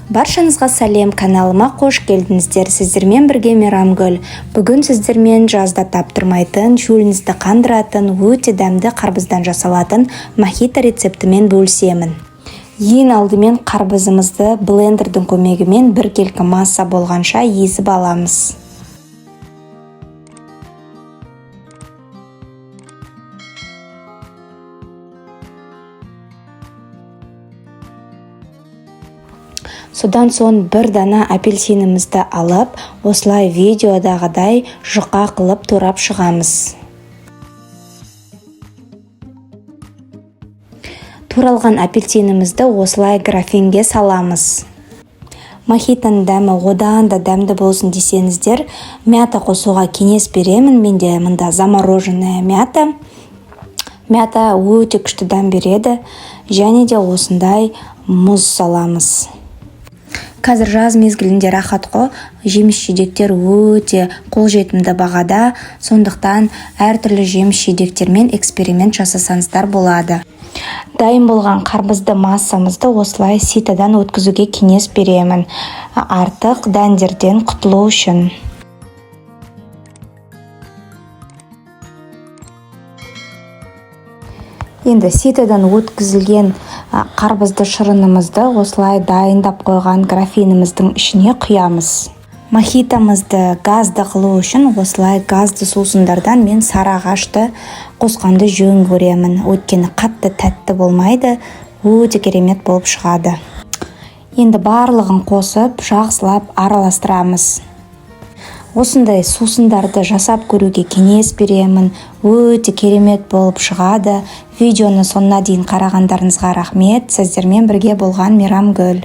Баршаңызға сәлем, каналыма қош келдіңіздер. Сіздермен бірге Мейрамгүл. Бүгін сіздермен жазда таптырмайтын, шөліңізді қандыратын, өте дәмді қарбыздан жасалатын мохито рецептімен бөлісемін. Ең алдымен қарбызымызды блендердің көмегімен біркелкі масса болғанша езіп аламыз. Содан соң бір дана апельсинімізді алып, осылай видеодағыдай жұқа қылып турап шығамыз. Туралған апельсинімізді осылай графинге саламыз. Мохитоның дәмі одан да дәмді болсын десеңіздер, мята қосуға кеңес беремін. Менде мында замороженная мята. Мята өте күшті дәм береді. Және де осындай мұз саламыз. Қазір жаз мезгілінде рахат қой, жеміс-жидектер өте қолжетімді бағада, сондықтан әртүрлі жеміс-жидектермен эксперимент жасасаңыздар болады. Дайын болған қарбызды массамызды осылай ситодан өткізуге кеңес беремін, артық дәндерден құтылу үшін. Енді ситодан өткізілген қарбызды шырынымызды осылай дайындап қойған графиніміздің ішіне құямыз. Мохитомызды газды қылу үшін осылай газды сусындардан мен сары ағашты қосқанды жөн көремін. Өйткені қатты тәтті болмайды, өте керемет болып шығады. Енді барлығын қосып, жақсылап араластырамыз. Осындай сусындарды жасап көруге кеңес беремін. Өте керемет болып шығады. Видеоны соңына дейін қарағандарыңызға рахмет. Сіздермен бірге болған Мейрамгүл.